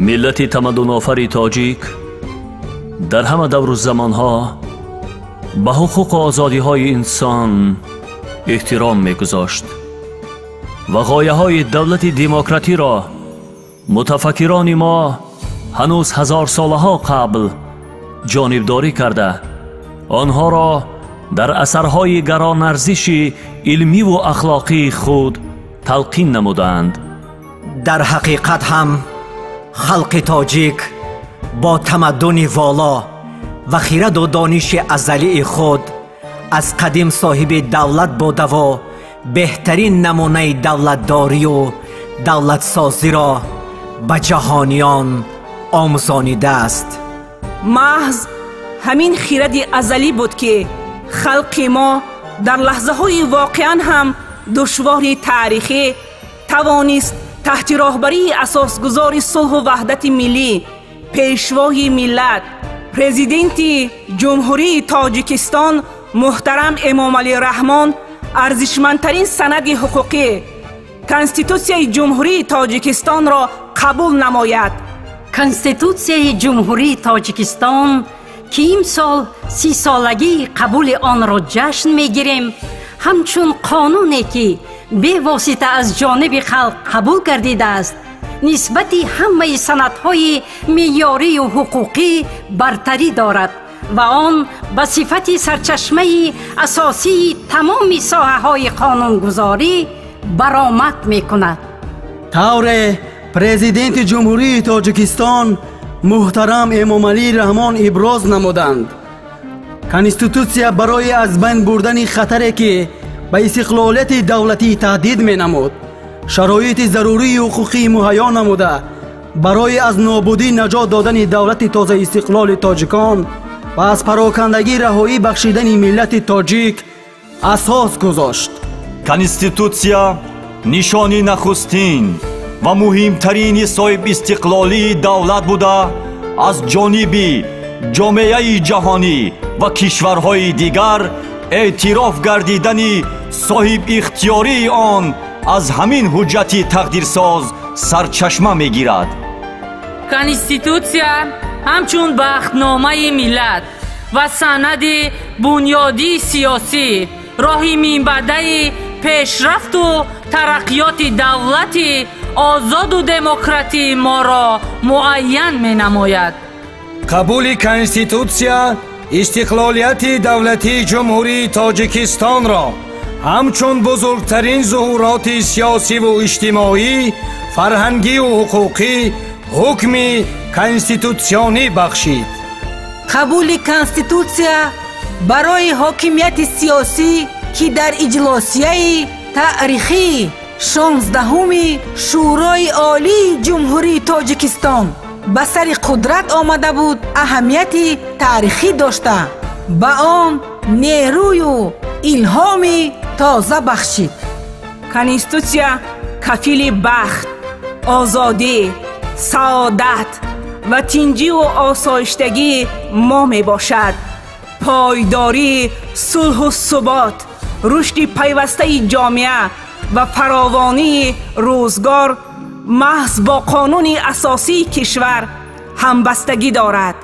Миллати тамаддунофари тоҷик дар ҳама давру замонҳо ба ҳуқуқу озодиҳои инсон эҳтиром мегузошт ва ғояҳои давлати демократиро мутафаккирони мо ҳанӯз ҳазорсолаҳо қабл ҷонибдорӣ карда, онҳоро дар асарҳои гаронарзиши илмиву ахлоқии худ талқин намуданд. Дар ҳақиқат ҳам халқи тоҷик бо тамаддуни воло ва хираду дониши азалии худ аз қадим соҳиби давлат будаву беҳтарин намунаи давлатдорию давлатсозиро ба ҷаҳониён омӯзонидааст. Маҳз ҳамин хиради азалӣ буд, ки халқи мо дар лаҳзаҳои воқеан ҳам душвори таърихӣ тавонист таҳти роҳбарии асосгузори сулҳу ваҳдати миллӣ, пешвои миллат, Президенти Ҷумҳурии Тоҷикистон муҳтарам Эмомалӣ Раҳмон арзишмандтарин санади ҳуқуқӣ, Конститутсияи Ҷумҳурии Тоҷикистонро қабул намояд. Конститутсияи Ҷумҳурии Тоҷикистон, ки имсол 30-солагии қабули онро ҷашн мегирем, ҳамчун қонуне, ки бевосита аз ҷониби халқ қабул гардидааст, нисбати ҳамаи санадҳои меъёрию ҳуқуқӣ бартарӣ дорад ва он ба сифати сарчашмаи асосии тамоми соҳаҳои қонунгузорӣ баромад мекунад. Тавре Президенти Ҷумҳурии Тоҷикистон муҳтарам Эмомалӣ Раҳмон иброз намуданд, Конститутсия барои аз байн бурдани хатаре, ки ба истиқлолияти давлатӣ таҳдид менамуд, шароити зарурии ҳуқуқӣ муҳайё намуда, барои аз нобудӣ наҷот додани давлати тозаистиқлоли тоҷикон ва аз парокандагӣ раҳоӣ бахшидани миллати тоҷик асос гузошт. Конститутсия нишони нахустин ва муҳимтарини соҳибистиқлолии давлат буда, аз ҷониби ҷомеаи ҷаҳонӣ ва кишварҳои дигар эътироф гардидани соҳибихтиёрии он аз ҳамин ҳуҷҷати тақдирсоз сарчашма мегирад. Конститутсия ҳамчун бахтномаи миллат ва санади бунёдии сиёсӣ роҳи минбаъдаи пешрафту тараққиёти давлати озоду демократии моро муайян менамояд. Қабули Конститутсия истиқлолияти давлатии Ҷумҳурии Тоҷикистонро ҳамчун бузургтарин зуҳуроти сиёсиву иҷтимоӣ, фарҳангиву ҳуқуқӣ ҳукми конститутсионӣ бахшид. Қабули Конститутсия барои ҳокимияти сиёсӣ, ки дар иҷлосияи таърихии 16-уми Шӯрои Олии Ҷумҳурии Тоҷикистон ба сари қудрат омада буд, аҳамияти таърихӣ дошта, ба он нерӯю илҳоми тоза бахшид. Конститутсия кафили бахт, озодӣ, саодат ва тинҷиву осоиштагии мо мебошад. Пойдории сулҳу субот, рушди пайвастаи ҷомеа ва фаровонии рӯзгор маҳз бо қонуни асосии кишвар ҳамбастагӣ дорад.